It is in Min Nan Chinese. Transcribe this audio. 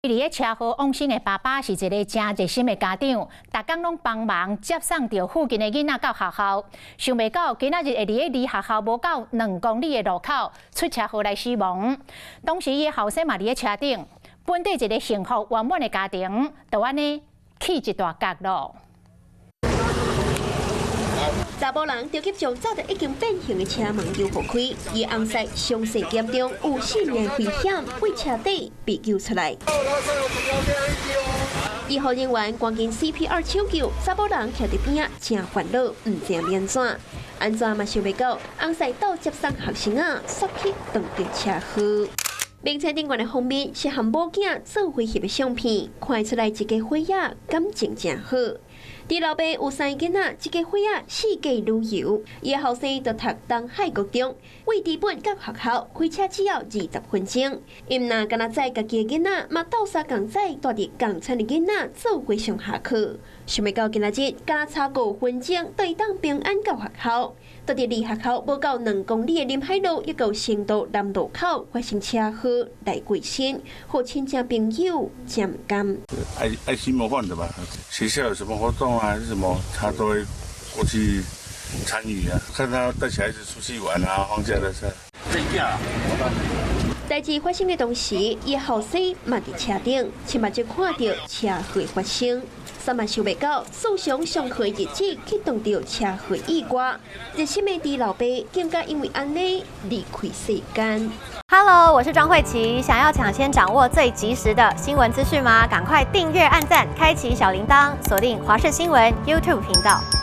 佇咧車禍往生的爸爸是一个誠熱心的家長，逐工攏幫忙接送著附近的囡仔到學校。想袂到今仔日會佇咧離學校無夠2公里的路口出車禍來死亡。當時伊的後生嘛佇咧車頂，本底一个幸福圓滿的家庭，就按呢起一大角囉。查埔人著急將早就已經變形的車門救予開，伊翁婿傷勢嚴重，有性命危險，對車底被救出來。醫護人員趕緊 CPR 搶救，查埔人徛佇邊仔誠煩惱，毋知影欲按怎，按怎嘛想袂到，翁婿鬥接送學生仔，煞去撞著車禍。名冊頂懸的封面是和某囝做伙翕的相片，看出來一家伙仔感情誠好。佇老爸有三个囡仔，一家伙仔四界旅遊，伊的後生就讀東海國中，對豬本到學校開車只要20分鐘。伊毋但干焦載家己的囡仔，嘛鬥相共載蹛佇仝村的囡仔做伙上下課。想袂到今仔日，敢若差5分鐘，就會當平安到學校。佇離學校無夠2公里的臨海路，一個新道南路口發生車禍來過身，予親戚朋友誠毋甘。愛心模範的吧？學校有什麼活動啊，還是什麼，他都會過去參與啊。看他帶小孩子出去玩啊，放假的時候。代誌發生的當時，伊後生嘛佇車頂，親目睭看著車禍發生。三萬想袂到，素常上課的日子去撞著車禍意外，熱心的豬老爸更加因為按呢離開世間。 Hello，我是莊慧琪，想要搶先掌握最及時的新聞資訊嗎？趕快訂閱、按讚、開啟小鈴鐺，鎖定華視新聞 YouTube 頻道。